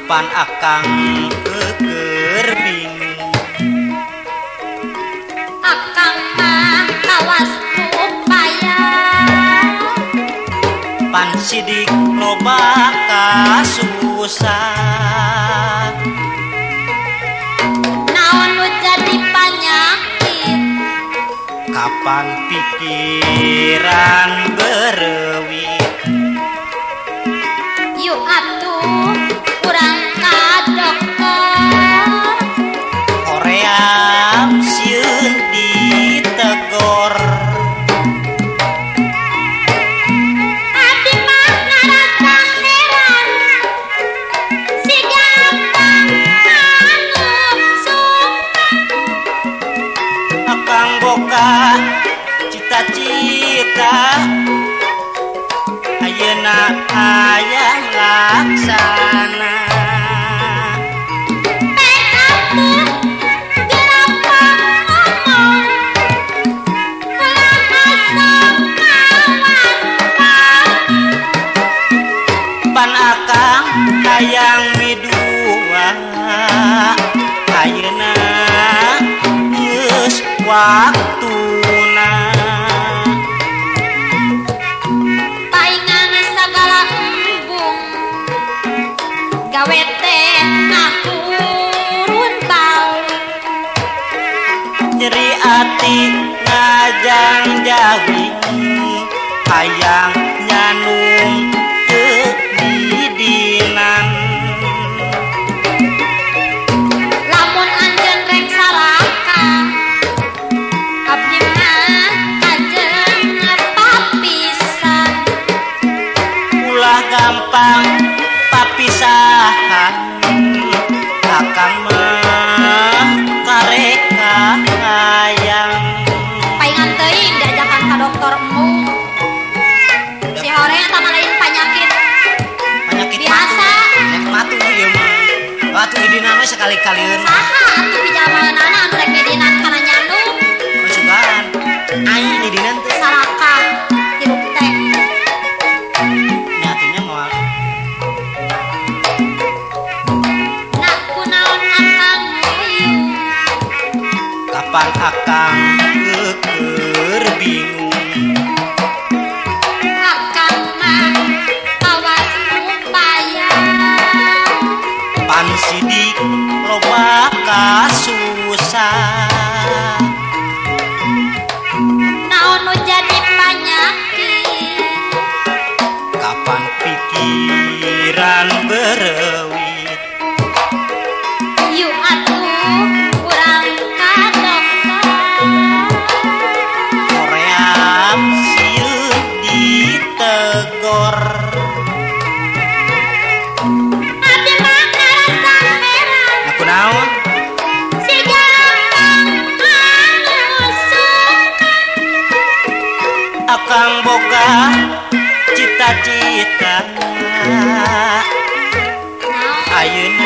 Kapan akang keur bingung akang mah kawas upaya pan sidik loba kasusah naon nu jadi panyakit kapan pikiran berewit yuk atuh urang ka dokter hoream sieun ditegor abdi mah ngarasa heran si gampang anu suka akang boga cita-cita ayeuna hayang laksana pan akang hayang midua ayeuna geus waktuna paingan sagala embung gawe teh ngahurun bau nyeri ati ngajang jawi hayang nyanung didinan lamun anjeun rek saraka abdi mah kajeng papisan ulah gampang papisahan akang mah kareka hayang paingan teuing diajakan ka dokter embung si horeng eta mah lain panyakit biasa matu ieu mah batu idinan we sekali-kalieun saha atuh pijamanana anu rek midinan kana nyandung masukan aing midinan teh sarakah hirup teh nya atunya moal nak kunaon akang nguyung kapan akang keur bingung akang mah kawas upaya pan sidik loba kasusah naon nu jadi panyakit kapan pikiran berewit yuk atuh urang ka dokter hoream sieun ditegor abdi mah ngarasa heran aku naon si gampang anu suka akang boga cita-cita ayeuna